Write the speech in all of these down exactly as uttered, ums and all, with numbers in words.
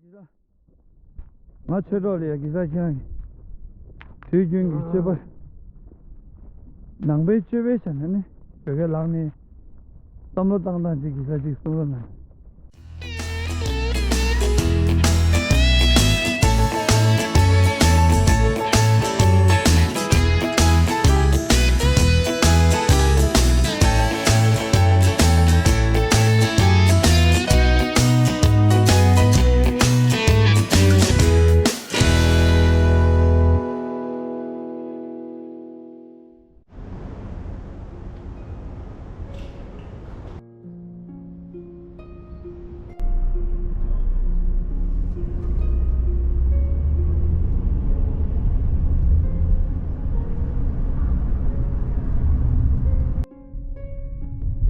ང་ཆོས་གྲོགས་ལ་ཡ་གི་ས་ཁྱེད་རང་གི་དུས་རྒྱུན་གྱི་སྤྱོད་པ། ནང་པའི་སྤྱོད་པའི་ཆ་ནས་ནི་བོད་སྐད་ལག་ནས་བསམ་བློ་བཏང་སྟངས་ཅིག་གི་ས་ཅིག་གསུང་རོགས་གནང་།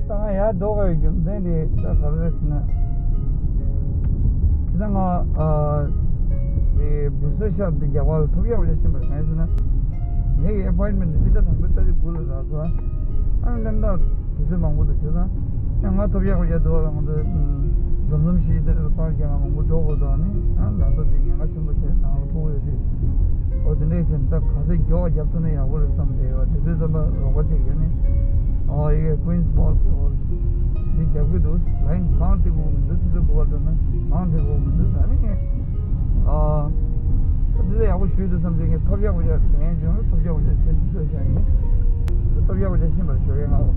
ད་ང་ཡར་འགྲོ་དགོས་རྒྱུ་མཚན་དེ་ད་ག་རེ་རེད་ཟེར་ན། ཁ་སང་ང་ཨ་དེ་བུ་སོ་ཤོབ་དེ་རྒྱག་པ་ལ་ཐོབ་ཡག་པ་ཞིག་ཕྱིན་པ་རེད། གང་ཡིན་ཟེར་ན། ངའི་ཨེ་པོའིན་མེན་དེ་སྤྱི་ཟླ་དང་པོའི་ཏ་རིག་དགུ་ལ་རག་སོང་། ཨ་ནི་གླེང་སྟེགས་དུས་ཚོད་མང་པོ་དང་བྱས་ཙང་། ཡང་ང་ཐོབ་ཡག་པ་རྒྱག་འདུག་ལ། ང་ཚོ་འཛོམས་འཛོམས་ཤིག་དེ་རེད། པར་རྒྱག་ང་མང་པོ་འགྲོ་དགོས་འདུག་ཨ་ནི་ཡང་ང་ཚོ་དེ་ཉེན་ཁ་ཆེན་པོ་བྱས་ནང་ལ་ཕོག་ཡོད་དུས། ཨོ་དེ་འདྲས་བྱས་ནས་ད་ག་ཚོད་མགྱོགས་རྒྱབ་ཐུབ་ན་ཡག་པོ་རེད་བསམ་བསྡད་ཡོད། དེ་དུས་ཙམ་པ་རོགས་པ་ཅིག་གིས་ནི། ཨོ་ཡི་གེ་Queen's Mall་གི་འོག་འདི་རྒྱབ་ཀྱི་འདུག་ལའིན་གང་འགྲིག་གི་མི་འདུག་དུས་ཚོད་དགུ་པ་འགྲོ་ན་གང་འགྲིག་གི་མི་འདུག་ད་ནི་ངས་ཨ་ད་དུས་ཚོད་ཡག་པོ་ཞུས་འདུག་བསམ་བྱས་ངས་ཐོབ་ཡག་པོ་ཡག་ལན་བྱུང་། ཐོབ་ཡག་པོ་ཡག་ཆེན་པོ་བྱས་ཡིན། ཐོབ་ཡག་པོ་ཡག་ཤེས་པར་ཞུ་གི་ང་།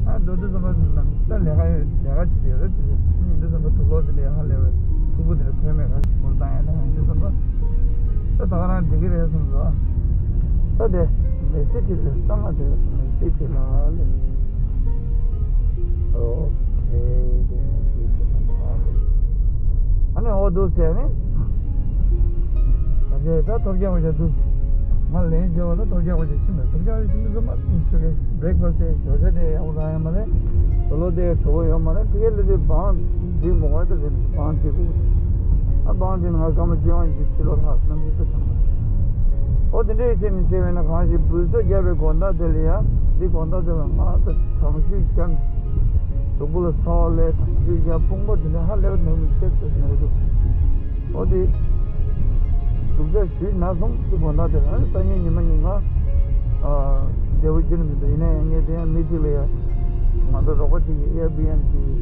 ཨ་འགྲོ་དུས་ཙམ་པ་ནམ་ད་ལས་ཀ་ཡོད། ལས་ཀ་བྱེད་ཡོད་རེད། དེ་ཡིན་དུས་ཙམ་པ་དུག་ལོག་དེ་འདྲ་ཡག་ལས་བས་ཐུག་པོ་དེ་འདྲ་ཕོན་མེད་ག་མུར་བཏང་ཡ་ད་ཡིན་དུས་ཙམ་པ། ད་ད་ག་རང་འགྲིག་གི་རེད་བསམ་སོང་། ད་དེ་མེ་སི་ཊི་ལ་ས་མ་དེ་མེ་སི་ཊི་ལ་ལེ། ཨོ་ཁེ་དེ་མེ་སི་ཊི་ལ་ལེ། ཨ་ནི་ཨོ་འདུག་ཟེར་ནས། ད་ཆ་ད་ཐོབ་རྒྱག་པ་བྱ་འདུག་ང་ལན་བརྒྱབ་པ་ད་ཐོབ་རྒྱག་པ་བྱ་ཕྱིན་པ། ཐོབ་རྒྱག་པ་ཕྱིན་པ་ཙམ་པ་ཤོ་གེ་བྷི་རེག་ཕ་སི་ཊི་ཞོགས་ཇ་དེ་ཡག་པོ་རག་ཡོད་མ་རེད། དུག་ལོག་དེ་དྲོ་པོ་ཡོད་མ་རེད། ཕ་གིར་སླེབས་དུས་བང་འགྲིག་མོ་བ་ད་རེད། བང་འགྲིག་གོ་ཨ་བང་འགྲིག་ང་སྐར་མ་བཅོ་ལྔ་ཡིན་དུས་ཕྱི་ལོགས་ལྷག་གནམ་གཤིས་ཚ་དྲགས་མ་རེད། ཨོ་དེ་འདྲས་བྱས་ནས་བྱས་པས་ན་གང་ཞིག་འབུ་སོ་བརྒྱབ་པའི་དགོང་དག་དེ་ལ་ཡ། འདི་དགོང་དག་དེ་ལ་ང་ད་གྲང་ཤུལ་རྒྱབ་ནས་གཟུགས་པོ་ལ་ཚ་བ་སླེབས། གྲང་ཤུལ་རྒྱབ། དཔུང་པ་དེ་འདྲ་ཧ་ལས་པ་ནང་མི་ཚེ་ཚོད་ནས་རེད་འདུག་ཨོ་དེ། སྡུག་ཅག་ཞུས་ན་སོང་། དེ་དགོང་དག་དེ་ལ་ཨ་ནི་སང་ཉིན་ཉི་མ་ཉིན་གང་། ཨ་བདེ་པོ་ཅིག་མི་འདུག་ཡིན་ན་ཡང་ངས་དེ་ཡང་མི་གཅིག་ལ་ཡ། ང་ཚོ་རོགས་པ་གཅིག་གིས་ཨེར་བི་ཨེན་བི།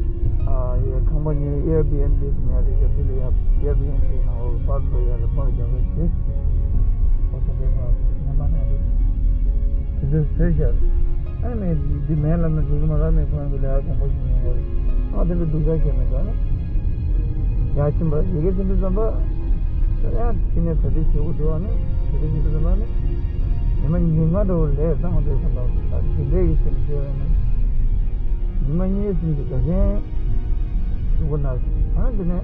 ཨ་ཡའི་ཁང་པ་ཉོས། ཨེར་བི་ཨེན་བི་ཟེར་ཡ་རེད་ཤག་དེ་ལ་ཡ་ཨེར་བི་ཨེན་བི་ནང་ལོགས་པར་འགྲོ་ཡ་རེད། པར་རྒྱག་རེད་དེ། ཨོ་ད་དེ་ཕར་ཉི་མ་ནང་དུ་དེ་ཚོས་བཟོས་ཤག་ཨ་ནི་མེད་འདི་མེད་ལབ་ན་འགྲིག་གི་མ་རེད། མེད་ཁོ་རང་གི་ལས་ཀ་དགོངས་པ་ཞུ་མྱོང་བ་རེད། ཨ་དེ་འདྲ་སྡུག་ཅག་བྱས་མེད་འགྲོ་ནི། ཡ་ཕྱིན་པ་ཡི་གེ་དེ་འདྲ་བསམ་པ། ཡང་ཕྱི་ནས་གྲ་སྒྲིག་བྱེད་དགོས་འདུག་ཨ་ནི་གྲ་སྒྲིག་བྱེད་དགོས་བསམ་པ་ནི། ཉི་མ་ཉིན་གང་འདྲ་བོ་ལས་བཏང་བ་འདྲ་བསམ་པ། ད་དེ་འདྲས་ཀྱི་སེམས་བྱས་པས་ན། ཉི་མ་གཉིས་གསུམ་གྱི་རྒྱ་ཆེན་ཞུ་དགོས་ན། ཨ་ནི་དེ་ནས།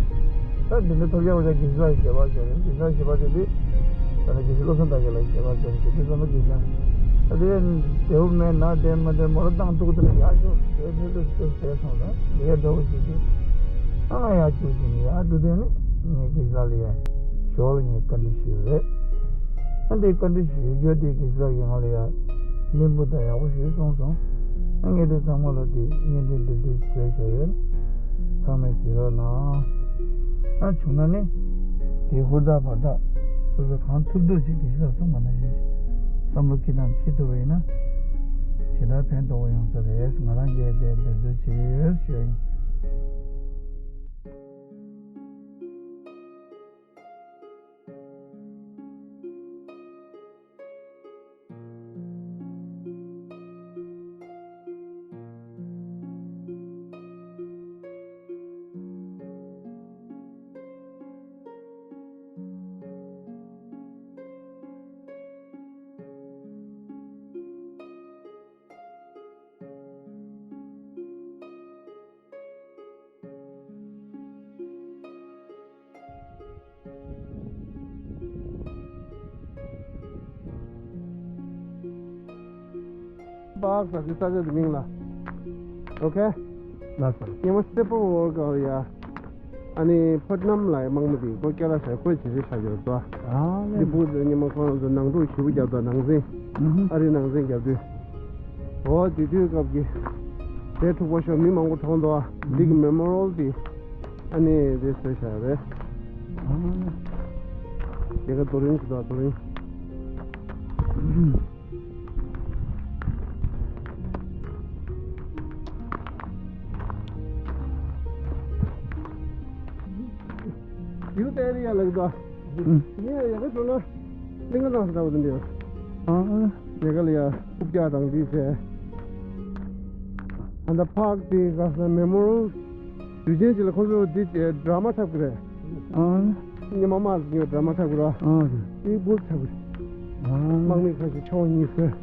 ད་འདི་འདྲ་ཐོབ་ཡག་པ་ཅག་དགེ་བཤེས་ལགས་ཀྱིས་ཞལ་པར་བྱས་རེད། དགེ་བཤེས་ལགས་ཞལ་པར་བྱས་དུས། ད་ནི་དགེ་བཤེས་བློ་བཟང་དར་རྒྱས་ལགས་ཀྱིས་ཞལ་པར་བྱས་རེད། དེ་དུས་ཙམ་པ་དགེ་བཤེས་ལགས། ད་དེ་བདེ་པོ་མེད་ན་བདེ་མ་བདེ་མོ་ར་བཏང་ཐུག་དེ་ལ་ཡག་ཤོས་དེ་ཐོས་ཐོས་ཐོས་ཟེར་སོང་། ད་དེ་འདྲ་བོ་ཞིག་དུས། ཨ་ང་ཡག་བཅུག་ཅིང་ཡག་འགྲོ་དུས་ནི་ངས་དགེ་བཤེས་ལགས་ལ་ཡ་ཞོར་ལ་ངས་བཀའ་འདྲི་ཞུས་རེད། ཨ་འདི་བཀའ་འདྲི་ཞུ་རྒྱུ་དེ་དགེ་བཤེས་ལགས་ཀྱིས་ང་ལ་ཡ་བླུན་པོ་དང་ཡག་པོ་ཞིག་གསུངས་སོང་། ཨ་ངས་དེ་ཚང་མ་ལ་དེ་བརྙན་འཕྲིན་འབུལ་འདོད་བཟོས་བཞག་ཡོད། ཚང་མས་གཟིགས་རོགས་གནང་། ཨ་བྱུང་ན་ནི། དེ་ཧུར་ཐག་བར་ཐག་སོ་སོ་གང་ཐུབ་ཐུབ་ཅིག་དགེ་བཤེས་ལགས་གསུངས་པ་ནང་བཞིན་བསམ་བློ་འཁྱེར་སྟངས་འཁྱེར་ཐུབ་པ་ཡིན་ན། ཞེ་དྲག་ཕན་ཐོགས་པ་ཡོང་ས་རེད། ང་རང་གིས་དེ་འབད་རྩོལ་བྱེད་ཀྱི་ཡོད་ཞུ་ཡིན། པཱརྐ་ཟེར་དེ་ས་ཆ་དེ་མིང་ལ། ཨོ་ཁེ། ལགས་སོ། ཉི་མ་སེར་པོ་བོར་ག་ཡ། ཨ་ནི་ཕུ་ནམ་ལ་ཡ་དམག་མི་དེ་ཁོ་སྐད་ལ་ཟེར་ཁོས་བྱེད་ཅེས་བྱ་ཡོད་དོ། ཨ་ནི་ལེ། ཕུ་ཉི་མ་ཁོ་རང་ཚོ་ནང་འཁྲུག་ཞེ་པོ་རྒྱབ་དོ་ནང་འཛིང་། ཨུ་ཧུ། ཨ་རི་ནང་འཛིང་རྒྱབ་དུས། འོ་དེ་དུས་སྐབས་ཀྱི་དེ་འཁྲུག་པ་ཤོར་མི་མང་པོ་གྲོངས་འདུག་ཨ། འདི་གི་མེ་མོ་རི་ཡལ་དེ། ཨ་ནི་དེ་བཟོས་བཞག་རེད། ཉེ་ག་རྡོ་རིང་ཞིག་འདུག་རྡོ་རིང་། ཡུལ་དེ་རི་ཡ་ལགས་དང་། ཨུ། ངས་ཡ་གི་འགྲོ་ན་གླིང་ག་དང་འདྲ་བ་དེ་འདྲ། ཨ། ཡ་ག་ལ་ཡ་རྐུབ་བཀྱག་དང་འདི་བྱས། ཨ་ད་ཕག་དེ་ག་ས་མེ་མོ་རལ་དུས་ཆེན་ཅིག་ལ་ཁོ་ཚོ་འདི་ཌ་ར་མ་འཁྲབ་ཀྱི་རེད། ཨ། ཉི་མ་མ་ཉི་མ་ཌ་ར་མ་འཁྲབ་ཀྱི་རེད། ཨ། དེ་བུ་འཁྲབ་ཀྱི་རེད། ཨ། དམག་མི་ཁ་ཤས་ཕྱོགས་གཉིས་བཟོས།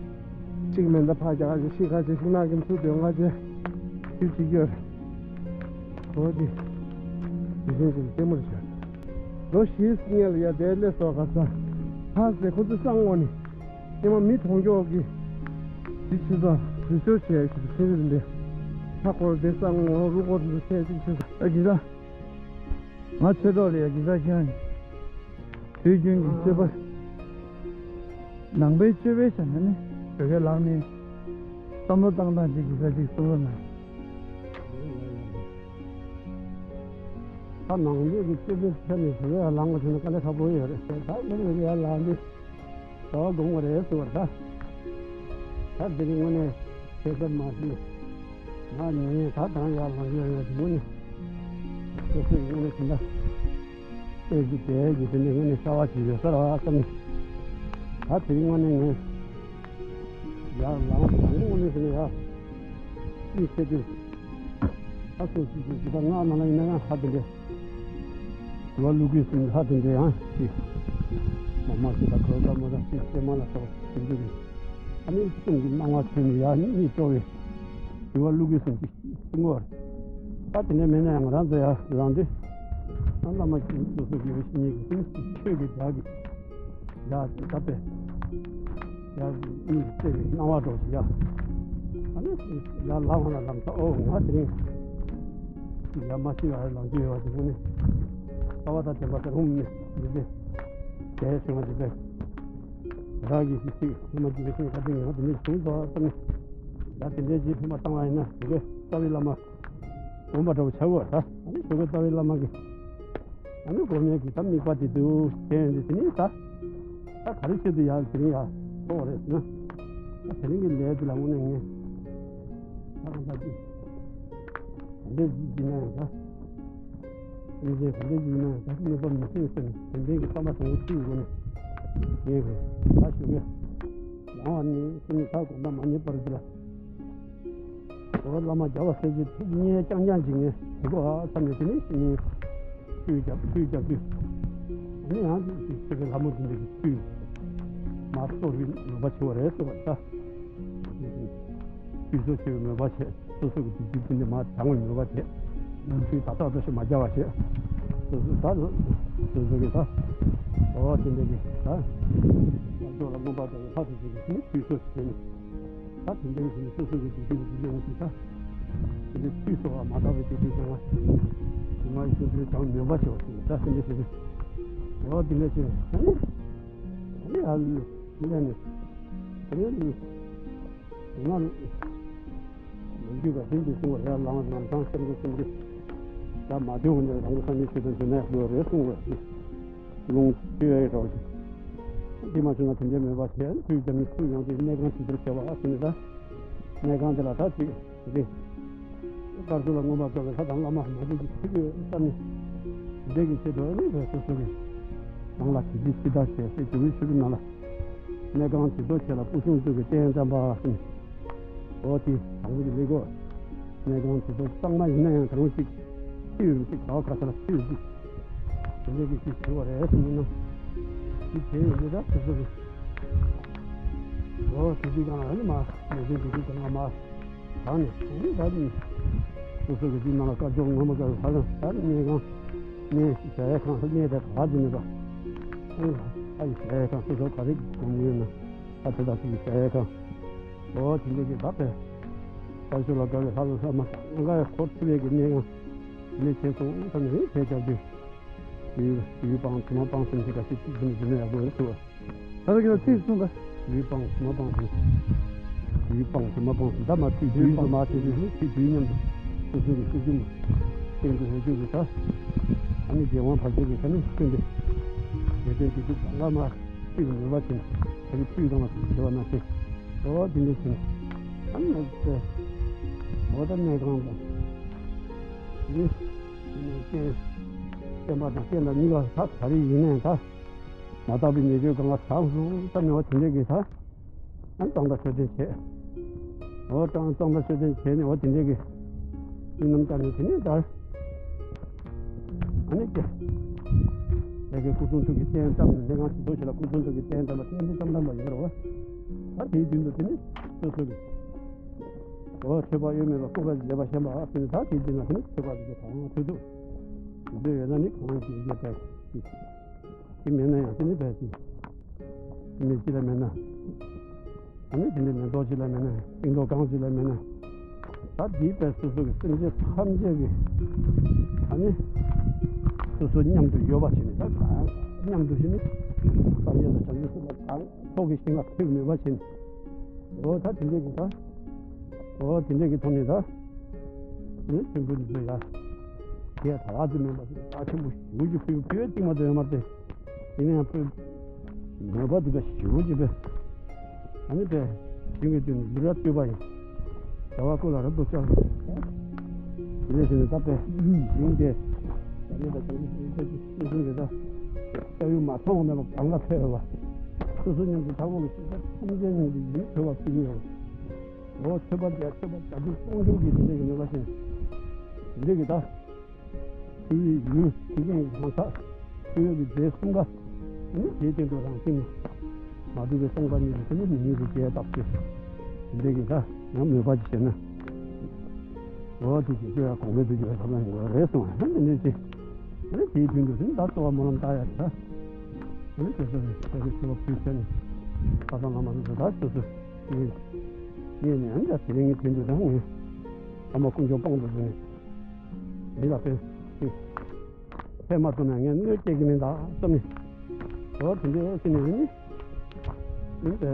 གཅིག་མེ་མདའ་ཕར་རྒྱག་ག་ཅིག་ཤིག་ག་ཅིག་ཤིག་ནག་གི་མཚུར་འདོན་ག་ཅིག་ཅིག་ཅིག་ཡོད་རེད། འོ་དེ། དེ་བཞིན་ཅིག་ལྟད་མོ་རེ་བྱས། ལོ་བཞིའི་སྔོན་ལ་ཡ་དེ་སླེབས་སོང་ག་ས། ཧ་ཟེ་ཁོ་ཚོ་སང་ངོ་ནི། སྙེ་མ་མི་མཐོང་ཀྱོག་གི། དེ་ཆེ་ས་རི་སོར་བྱས་ཀྱི་ཚེ་རིང་འདི། ཧ་ཁོ་ར་དེ་སང་ངོ་རུ་ཁོ་ཚོ་ཚེ་གཅིག་ཆེ་ས། ཨ་ཇི་ལ། ང་ཆོས་གྲོགས་ལ་ཡ་གི་ས་ཁྱོད་ནི། དུས་རྒྱུན་གྱི་སྤྱོད་པ། ནང་པའི་སྤྱོད་པའི་ཆ་ནས་ནི་བོད་སྐད་ལག་ནས་བསམ་བློ་བཏང་སྟངས་ཅིག་གི་ས་ཅིག་གསུང་རོགས་གནང་། ད་ནང་པའི་གི་སྤྱོད་པའི་ཆ་ནས་བོད་སྐད་ལག་ངོ་ཆ་ནས་དཀའ་ལས་ཁག་པོ་ཡོད་རེད། ད་མི་རེ་རེ་ཡར་ལངས་ཏེ་གྲྭ་པ་སྒོམ་དགོས་རེད་ཟེར་བ་རེད་ད། ད་དེ་རིང་དངོས་གནས་ཁྱད་པར་མ་ཤེས། ང་ནི་ད་དང་ཡར་ལངས་ཡོད་རེད་དེ་མོ་ནི། སོ་སོའི་ངོས་ནས་དེ་འདྲ། ཨེ་ཅི་དེ་ཡི་དེ་ནས་ངས་ནས་ཤ་བ་ཅིག་ཡོད་ས་ར་བ་བསམ་ནས། ད་དེ་རིང་དངོས་གནས་ངས་ཡར་ལངས་དང་དངོས་གནས་དེ་ནས་ཡར་གཉིད་སད་དུས། ཨ་སོ་སོ་སོ་སོ་ད་ང་ནང་ལ་ཡིན་ན་ཡང་ཧ་དེ་འདྲས། དུ་བ་བླུག་དགོས་སུ་ཧ་དེ་འདྲས་ཡང་ཅིག་མ་མ་ཅིག་ད་གོས་ཀ་མོ་ད་ཅིག་ཅེ་མ་ལ་སོགས་དེ་འདྲས་རེད། ཨ་ནི་གསུང་གི་སྣང་བ་ཐོན་ནས་ཡར་གཉིད་སྐྱོ་བས་དུ་བ་བླུག་དགོས་སུ་ཅིག་སྲིང་བར། ད་དེ་ནས་མེད་ན་ཡང་རང་ཚོ་ཡར་ལངས་ཏེ། ཨ་བླ་མ་ཁྱེད་སོ་སོ་གི་འོས་ཤིང་ཉིད་ཀྱི་ཀུན་ཆོས་ཀྱི་བདག་གི་ཡར་ད་པས་ཡར་གཉིད་སད་པའི་སྣང་བ་འདྲ་ཞིག་ཡ། ཨ་ནི་ཡར་ལངས་ན་ལམ་ས་ཨོ་ང་དེ་རིང་ཡར་མ་ཤི་བར་ལངས་རྒྱུ་ཡོད་པ་དེ་ནི་རྩ་བ་དང་ལྡན་པ་ཟེར་ཧུམ་ནི་མི་ཚེ་དེ་བྱུང་བ་དེ་པས་རང་གི་ཤི་ཤི་ཧི་མ་ཅི་གི་ཤི་ཁ་དེ་ངས་དེ་ནི་བྱུང་ཙོག་བསམ་ནས་ཡར་དེ་འདྲའི་རྗེས་ཕན་པ་བཏང་བ་ཡིན་ན་དེ་གའི་རྩ་བའི་བླ་མ། དགོངས་པ་འདྲ་བོ་བྱ་དགོས་ད། ཨ་ནི་ཞོགས་ཀའི་རྩ་བའི་བླ་མ་གི། ཨ་ནི་སྒོམ་ཡས་ཀྱི་ད་དམིགས་པ་དེ་འདུག་དེ་ཡོད་འདི་དེ་ནི་ད། ད་ག་རེ་བྱེད་དུ་ཡར་དེ་རིང་ཡར་ཐོག་རེད་ཟེར་ན། ད་དེ་རིང་གི་ལས་དེ་ལ་དངོས་གནས་ངས། ད་གང་ལྟར་ཅིག་ག་འདྲས་ཅིག་བྱེད་ན་ཡང་ད། སེམས་ཅན་ག་འདྲས་ཅིག་ཡིན་ན་ཡང་ད་གནོད་པ་མི་བྱེད་ཟེར་ནས་དེ་འདྲའི་གི་བསམ་པ་བཟང་པོ་ཅིག་ཡོད་ནས། ངས་གི་ད་ཞོགས་ཀའི། ཡང་བ་ནི་སེམས་ད་དགོང་དག་མ་ཉལ་བར་དུ་ལ། འོ་བླ་མ་རྒྱལ་བ་སྲས་ཀྱི་ཐུགས་མཉེས་རྐྱང་རྐྱང་ཅིག་ངས་དེ་གོ་ཨ་བསམ་ནས་དེ་ནས་ཤི་ནས་ཆོས་རྒྱབ་ཆོས་རྒྱབ་དུས། ཨ་ནི་ཡང་ཅིག་ཆོས་ཀྱི་ལྷ་མོ་འདི་འདྲ་གི་ཆོས་མ་གཏོགས་པའི་མོས་པ་བྱེད་པ་རེད་ཟེར་བ་ད། ཆོས་གསོག་བྱེད་པའི་མོས་པ་བྱས་སོ་སོ་གི་སྡིག་སྒྲིབ་འདི་འདྲ་མ་བྱང་བའི་མོས་པ་བྱས། ཆོས་ད་ལྟ་ལྟ་ཞིག་མ་རྒྱབ་པ་བྱས། སོ་སོ་ད་སོ་སོ་གི་ད། འོ་དེ་འདྲ་གི་ད། ལ་ལོག་ལ་མངོན་པ་དང་ལྷ་དང་ཆོས་ཀྱི་ཆོས་གསོག་བྱས་ནས། ད་དེ་འདྲའི་ཞིག་སོ་སོ་གི་སྡིག་སྒྲིབ་ཀྱི་ལས་འགུལ་ད། དེ་འདྲའི་ཚུལ་སོགས་ལ་མ་དག་པའི་སྡིག་སྒྲིབ་བྱང་བ། ཉི་མ་ཡི་ཤུགས་འདྲའི་བྱང་མོས་པ་ཞེས་པ་ཞིག་ད་དེ་འདྲའི་ཞིག་རེད། འོ་དེ་འདྲ་ཞིག་རེད། ཨ་ནི་ཨ་ནི་ཨ་ནི་ཨ་ནི་ཨ་ནི་ང་ལོ་རྒྱུས་པ་ཤིན་ཏུ་གསུང་བ་རེད། ལམ་ལམ་སང་སེམས་ཀྱི་སེམས་ཀྱི་ད་མ་དོན་ནས་རང་གི་བསམ་པའི་ཆོས་དང་འདུན་ན་ཡག་པོ་རེད་གསུང་བ་རེད། ལུང་ཆོས་ཡ་ཡི་རོགས་ཀྱི། འདི་མ་བྱུང་ན་དེ་འདྲའི་མོས་པ་བྱས་ཁུལ་རྒྱབ་ནས་ཁུལ་ཡོང་དུས་གནས་ཁང་དེ་ཚོར་བྱས་པ་ཨ་ཟེར་ནས་ད། གནས་ཁང་དེ་ལ་ད་ཅིག་དེ་གས། དཀར་ཚོགས་ལ་མངོན་པར་རྫོགས་པའི་ལྷ་དང་བླ་མ་མང་པོ་ཞིག་ཐུག་ཡོད་བསམ་ནས། འདི་གི་ཆེད་དུ་ཨ་ནི་བས་སོ་སོ་གི་ནང་ལ་གི་ཅི་ཅི་ད་བྱས་སེ་ཇོ་བོའི་ཆོས་ལུགས་ནང་ལ། གནས་ཁང་དེ་ཚོ་ཆེ་ལ་སྐུ་གསུང་ཐུགས་ཀྱི་རྟེན་བརྩམས་པ་ཟེར་ནས། འོ་དེ་དང་པོ་གི་ལས་སྒོ། གནས་ཁང་དེ་ཚོ་གཙང་མ་ཡིན་ན་ཡང་དང་པོ་ཞིག་ཕྱི་ཡོད་ཅིག་བྱ་བ་ཁ་ས་ལ་ཕྱི་ཡོད་ཅིག་དེ་འདྲའི་གི་ཅིག་བྱེད་པ་རེད་ཟེར་ནས་ན། ཅིག་བྱེད་ཡོད་འདི་ད་སོ་སོ་གི། འོ་དེ་དུས་གང་ལ་ནི་མ་མེད་ཚེ་འདི་དུས་གང་ལ་མ་དང་ནས་དེ་ནི་ད་ནི་སོ་སོ་གི་དུས་ནང་ལ་བཀའ་ཇོག་ངོ་མ་དཀར་ཁ་ལ་ད་ནི་གནས་ཁང་ནས་ཞལ་ཡས་ཁང་ལ་གནས་དེ་ག་དུ་ནི་ད་ཨེ་ཨ་ཡི་ཞལ་ཡས་ཁང་སོ་སོ་ག་རེ་གི་སྒོམ་ཡོད་ན་ད་དེ་དག་ཅིག་གི་ཞལ་ཡས་ཁང་། འོ་དེ་འདྲ་གི་ད་དཔེ། ས་ཆུ་ལ་དགའ་བའི་ལྷ་ཚོགས་ས་མ་ལྔ་ཡ་འཁོར་ཐུབ་པའི་གི་གནས་ཁང་། དེ་ནས་བྱས་སོང་ཙམ་ནས་བྱས་རྒྱབ་དུས། ཡུལ་ཡུལ་སྤང་དྲི་མ་སྤང་ཟེར་གྱི་འགའ་ཞིག་ཅིག་ཟིན་ཟིན་ན་ཡག་པོ་ཡོད་ཚུལ་བ། ད་ལྟ་ཁྱེད་ལ་ཚིག་གསུངས་ཀ་ཡུལ་སྤང་དྲི་མ་སྤང་ཟེར། ཡུལ་སྤང་དྲི་མ་སྤང་ཟེར་ད་མ་ཚིག་དུས་སུ་མ་བྱས་དུས་ནི་ཚིག་དུས་མཉམ་དུ་སོ་སོ་གི་སྲོལ་རྒྱུན་སྟེང་དུ་ཧེ་རྒྱུ་གི་ད། ཨ་ནི་རྒྱལ་དབང་བར་ཆད་ཀྱི་ས་ནི་ཁྱོད་འདི། ངེས་དོན་དེ་དུས་གང་ག་མ་ཕུད་ཀྱི་མོས་པ་བྱས་ནས་ད་གི་ཕུད་གང་ལ་ཕུད་བྱེད་པ་ན་ཤེས། འོ་དེ་འདྲ་བྱས་ནས་ཨ་ནི་ང་ཚོས་འོ་ད་གནས་ཁང་དང་དེ་ནས་རྐྱེན་རྐྱེན་པ་དང་རྐྱེན་དང་གཉིས་ཀ་ད་ག་རེ་ཡིན་ནའི་ད། མ་དག་པའི་ཉེས་སྤྱོད་གང་ག་དྲག་སོང་ཙམ་ནས་བ་དེ་འདྲས་ཀྱི་ད། ཨ་གཙང་སྦྲ་མཆོད་རྟེན་བྱས། འོ་གཙང་གཙང་སྦྲ་མཆོད་རྟེན་བྱས་ནས་འོ་དེ་འདྲས་ཀྱི་བསོད་ནམས་བསགས་ནས་དེ་ནས་ད། ཨ་ནི་ཀྱེ། ལས་ཀའི་སྐུ་གསུང་ཐུགས་ཀྱི་རྟེན་བཀྲམ་ནས་ལས་ཁང་ཆེ་ཚོ་ཞིག་ལ་སྐུ་གསུང་ཐུགས་ཀྱི་རྟེན་བཀྲམ་པ་རྟེན་འབྲེལ་ཙམ་དམ་པ་ཡོད་རེད་བ། ད་དེའི་མདུན་དུ་དེ་ནི་སོ་སོ་གི། འོ་མཆོད་པ་གཡོ་མེད་པ་སྐུ་པར་མཛེས་པ་བཤམས་པ་ཨ་དེ་ནི་ད་དེའི་མདུན་ལ་དེ་ནི་མཆོད་པ་དེ་ཚོ་གང་ཐུབ་ཐུབ། དེ་ཚོ་ཡོད་ན་ནི་གང་ཡིན་གྱི་ཡོད་པས། དེ་མེད་ན་ཡང་དེ་ནི་བས་ཏེ། མེ་ལྕེ་ལ་མེད་ན། ཨ་ནི་དེ་འདྲའི་མེ་ཏོག་ཅིག་ལ་མེད་ན་སྟེང་ཏོག་གང་ཅིག་ལ་མེད་ན། ད་འདིའི་བས་སོ་སོ་གི་སེམས་ཅན་ཐམས་ཅད་ཀྱི་ཨ་ནི་སོ་སོ་མཉམ་དུ་ཡོད་པ་བྱས་ནས་ད་གང་མཉམ་དུ་ཞིག་ནི་སངས་རྒྱས་དང་བྱང་ཆུབ་སེམས་དཔའ་གང་ཐོག་གི་ཞིང་ལ་ཕེབས་ནུས་པ་བྱས་ནས། འོ་ད་དེ་འདྲའི་གི་ད། འོ་དེ་འདྲའི་གི་ཐོག་ནས་ད། ཨ་ནི་ཆེན་པོ་འདི་ཚོ་ཡ། དེ་ད་བར་དུ་མེད་པ་ད་ཆེན་པོ་ཞེ་པོ་ཅིག་ཕུལ་ཕུལ་བ་གཅིག་མ་གཏོགས་ཡོད་མ་རེད། ཡིན་ན་ཡང་ཕུལ། མོས་པ་འདི་ག་ཞེ་པོ་ཅིག་དཔེ། ཨ་ནི་དཔེ། ཞིང་གི་དུས་ནས་ལུས་རབ་བཏུས་པ་ཡིན། བྱ་བ་ཀུན་ལ་རབ་ཏུ་ཕྱག་འཚལ། དེ་ནས་ཞིག་ནས་ད་དཔེ། ཞིང་དེ། བྱ་ནི་ད་བྱ་ནི་ཞིང་དེ་ཅི་གསུང་གི་ད། སྐྱབས་ཡུལ་མ་མཐོང་བ་མེད་པ་གང་ག་ཕེབས་པ། སོ་སོ་མཉམ་དུ་ཐབ་ཁུང་གི་ཤེས་བྱ་ཐམས་ཅད་མཉམ་དུ་ཡིན་ཐོས་པ་ཕུལ་གྱི་ཡོད། འོ་མཆོད་པ་འདི་མཆོད་པ་བྱ་རྒྱུ་གཏོང་རྒྱུ་གི་དེ་འདྲ་གི་མོས་པ་ཞིག་དེ་འདྲ་གི་ད། ཕུལ་བའི་ཡུལ་དེ་གའི་གང་ཟག་ཕུལ་བའི་རྫས་གསུམ་ཀ་ནི་དེའི་སྟེང་དུ་རང་བཞིན་མ་གྲུབ་པའི་སྟོང་པ་ཉིད་དུ་དེ་ནི་མི་དམིགས་པའི་རྒྱས་བཏབ་སྟེ་དེ་འདྲ་གི་ད་ཡང་མོས་པ་ཅིག་བྱས་ན། འོ་དེ་ཅིག་ཤོད་ཡ་གོང་མའི་དུས་ཀྱི་ཐབས་ལ་ཡོང་གི་རེད་གསུངས་པ་ཡང་དེ་འདྲ་ཅིག་ནི་དེའི་མདུན་དུ་དེ་ནི་ད་གསོལ་བ་སྨོན་ལམ་བཏབ་ཡ་ད། དེ་ནི་དེ་ཚོ་ནི་ད་གི་མཆོད་པ་ཕུལ་བྱས་ནས་ད་ལྟ་བླ་མ་རུ་ད་སོ་སོ། ངས་ངས་ནས་ཨ་འདྲ་དེ་རིང་གི་དོན་དུ་ད་ངས་ཨ་མ་དཀོན་མཆོག་དཔང་དུ་བཟུང་ནས་འདི་ལ་ཕན་ཕན་མ་ཐོགས་ན་ངས་གནོད་སྐྱེལ་གྱི་མིན་ད་བསམ་ནས། འོ་དེ་འདྲའི་ཕྱིན་ནས་ནི་ནི་ད་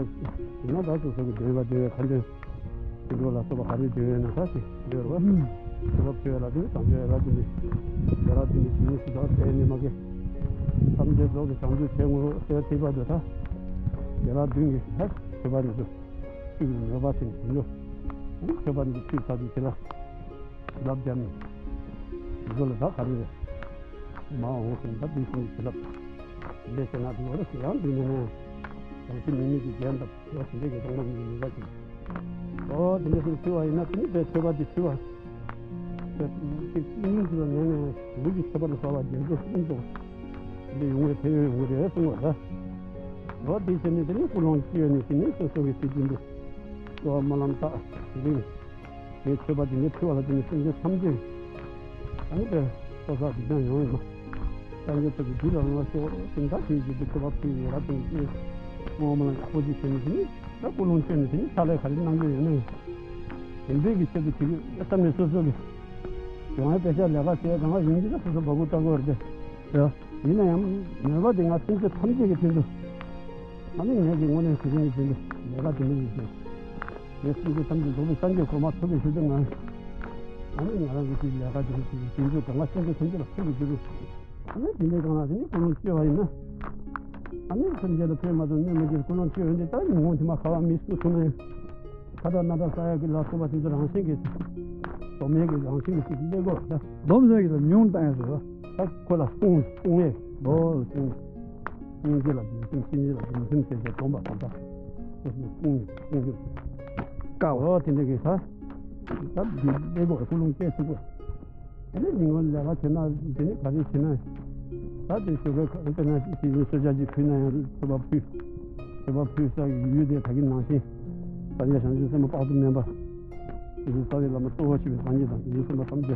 ཡིན་ན་ད་སོ་སོ་གི་འདོད་པ་འདོད་པའི་ཁ་འདོན་དེ་འགྲོ་ལ་སོགས་པ་ག་རེ་འདོད་ཡོད་ན་ད་ཅིག་འདོད་རོགས། ཤོ་ལོ་ཕྱོགས་ལ་དེ་ནི་བཟང་སྤྱོད་ལ་དེ་འདི་རྒྱ་ར་དེ་འདི་ཞིང་སུ་དང་དེ་ནི་མ་གི་ཐམས་ཅད་རྫོགས་ཀྱི་བྱང་ཆུབ་ཆེན་པོ་ཟེར་ཐེག་པ་འདི་ད་རྒྱ་ར་བདུན་གྱི་ད་མཆོད་པ་འདི་ཚོ། ཐུགས་ཀྱི་མོས་པ་ཞིག་ཡིན་ལོ། ཐུགས་པ་འདི་ཐུགས་ས་དུ་ཞེ་ལ། ཞེ་ལབ་བརྒྱབ་ནས། འདི་ཚོ་ལ་ད་ག་རེ་རེད། མ་འོངས་སུ་ད་དུས་གསུམ་གྱི་ཞེ་ལབ། འདི་ཟེར་ན་དུ་བ་རེ་ཞེ་ཡང་འདི་མིན་ནས། རང་བཞིན་མི་དམིགས་ཀྱི་རྒྱན་དང་བོ་ཞིང་ལས་ཀྱི་སྟོང་པ་ཉིད་ཀྱི་མོས་པ་ཞིག་ཨོ་དེ་འདྲ་ཞིག་ཕུལ་བ་ཡིན་ན་དེ་ནི་དཔེ་མཆོད་པ་འདི་ཕུལ་བ། དཔེ་ཅིག་སྙིང་ཐིག་ལ་ཉན་ནས་ལུས་ཀྱི་ཁྱད་པར་དུ་བསགས་པ་རྒྱན་དུ་སྙིང་ཐོག་འདི་ཡོང་བའི་ཕན་ཡོན་ཡོང་གི་རེད་གསུངས་པ་རེད། འོ་དེ་བྱས་ནས་དེ་ནི་ཀུན་སློང་སྐྱེ་ཡོད་ནས་དེ་ནི་སོ་སོ་གི་སྲིད་ཀྱི་འདུ། གསོལ་བ་སྨོན་ལམ་བཏབ་དེ་རིང་། ངས་མཆོད་པ་དེ་འདྲའི་ཕུལ་བ་ལ་བརྟེན་ནས་སེམས་ཅན་ཐམས་ཅད་ཨ་ནི་པའི་སོ་སོ་དེ་ཙམ་ཡོང་ཡོད་མ། སངས་རྒྱས་ཐུགས་ཀྱི་རྒྱུད་ལ་ལངས་ཤོག་དེ་འདྲ་དེའི་རྒྱུད་དུ་མཆོད་པ་ཕུལ་ཡོད་ར་དེ་འདྲའི་སྔོན་མ་ལ་ཡག་པོ་ཅིག་བྱས་ནས་དེ་ནི་ད་ཀུན་སློང་བཅོས་ནས་དེ་ནི་ཕྱག་ལས་ག་རེ་གནང་རྒྱུ་ཡོད་ན་ཡང་དེ་འདྲའི་གི་ཆེད་དུ་བྱེད་རྒྱུ་བསམ་ནས་སོ་སོ་གི་ཡོང་བའི་དཔེ་ཆ་ལས་ཀ་བྱས་གང་ཡིན་གྱི་ད་སོ་སོ་བ་གུ་སྤྲ་གོ་རེད་དེ། ཡིན་ན་ཡང་མོས་པ་དེ་ང་སེམས་ཅན་ཐམས་ཅད་ཀྱི་དོན་དུ། ཨ་ནི་ངེད་ཀྱི་དངོས་གནས་དེ་རིང་གི་དོན་དུ་ལས་ཀ་དེ་འདྲ་ཞིག་བྱས། ངས་སེམས་ཅན་ཐམས་ཅད་རྫོགས་པའི་སངས་རྒྱས་གོ་མ་ཐུབ་པའི་ཞུ་དོན་ང་། ཨ་ནི་ང་རང་གི་དེའི་ལས་ཀ་དེ་རིང་གི་དོན་དུ་གང་ལ་སེམས་ཅན་ཐམས་ཅད་ལ་ཕན་གྱི་རྒྱུ་རུ། ཨ་ནི་དེ་འདྲའི་སྒང་ལ་དེ་ནི་ཀུན་སློང་བཅོས་པ་ཡིན་ན། ཨ་ནི་སེམས་ཅན་ལ་ཕན་མ་ཐོགས་གནོད་མི་སྐྱེལ་ཀུན་སློང་བཅོས་ཡོང་དུས་ད་ཉིན་གུང་དེ་མ་ཁ་བ་མི་སུ་ཐུག་ན་ཡང་། ཁ་དྲག་སྣ་དྲག་ཟ་ཡག་གི་ལ་སོགས་པ་དེ་ཚོ་རང་བཞིན་གྱིས། སྡོམ་ཡས་ཀྱི་རང་བཞིན་གྱིས་ཅིག་སླེབས་དགོས་ད། སྡོམ་ཟེར་གྱི་ལ་ཉུང་བཏང་ཡས་ཟེར་བ། ད་ཁོ་ལ་སྤུངས་སྤུངས་ཡས་ལོ་སྤུངས། སྙིང་རྗེ་ལ་སྡོམ་སེམས་སྙིང་རྗེ་ལ་སྡོམ་སེམས་ཟེར་ཏེ་སྡོམ་པ་དང་ད། སོ་སོ་སྤུངས་ཡས་སྤུངས་ཡས། དཀའ་བ་དེ་འདྲ་གི་ད། ད་འདི་སླེབས་དགོས་ཀུན་སློང་བཅོས་ཐུབ་དགོས། དེ་ནས་ཉིན་གུང་ལས་ཀ་བྱེད་ན་དེ་ནས་ག་རེ་བྱེད་ན། ད་དེ་ཞོགས་ཀས་དཔེར་ན་དེ་རིང་གསོལ་ཇ་ཅིག་ཕུལ་ན་ཡང་མཆོད་པ་ཕུལ། མཆོད་པ་ཕུལ་ས་ཡུལ་དེ་ད་གིན་ནང་བཞིན། སངས་རྒྱས་བྱང་ཆུབ་སེམས་དཔའ་དཔག་ཏུ་མེད་པ། དེ་ཚོ་རྩ་བའི་བླ་མ་གཙོ་བོ་ཞིག་པའི་སངས་རྒྱས་དང་དེ་ཚོའི་སེམས་དཔའ་ཐམས་ཅད།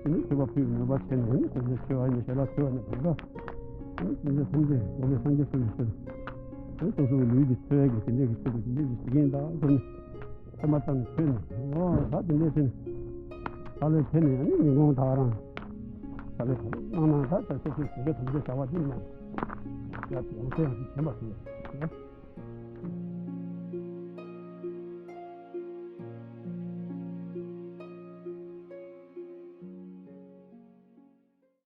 དེ་ནས་མཆོད་པ་ཕུལ་མོས་པ་བྱས་ནས་ནི་སངས་རྒྱས་ཆོས་ཨ་ནི་ཞལ་ལག་མཆོད་ཨ་ནི་བུམ་པ། དེ་ནས་སེམས་ཅན་ཐམས་ཅད་འགྲོ་བའི་སངས་རྒྱས་ཐུབ་པའི་ཕྱིར། དེ་ནས་སོ་སོའི་ལུས་འདི་འཚོ་བའི་གི་དེ་འདྲས་ཀྱི་ཆེད་དུ་དེ་འདྲས་ཀྱི་བྱེད་ཀྱིན་གདའ་ཟེར་ནས། ཚད་མ་ཙམ་ནས་ཐོས་ནས། འོ་ད་དེ་འདྲས་བྱས་ནས། ད་ལས་ཐོས་ནས་ཨ་ནི་ཉིན་གུང་ད་ག་རང་། ད་ལས་ག་རེ་གནང་ན་ད་ད་སོ་སོའི་བྱེད་པའི་ཐམས་ཅད་བྱ་བ་ཅིག་གནང་། ཡ་ཡང་སེ་ཡང་སེ་བྱེད་པ་ཞིག་ཡོད།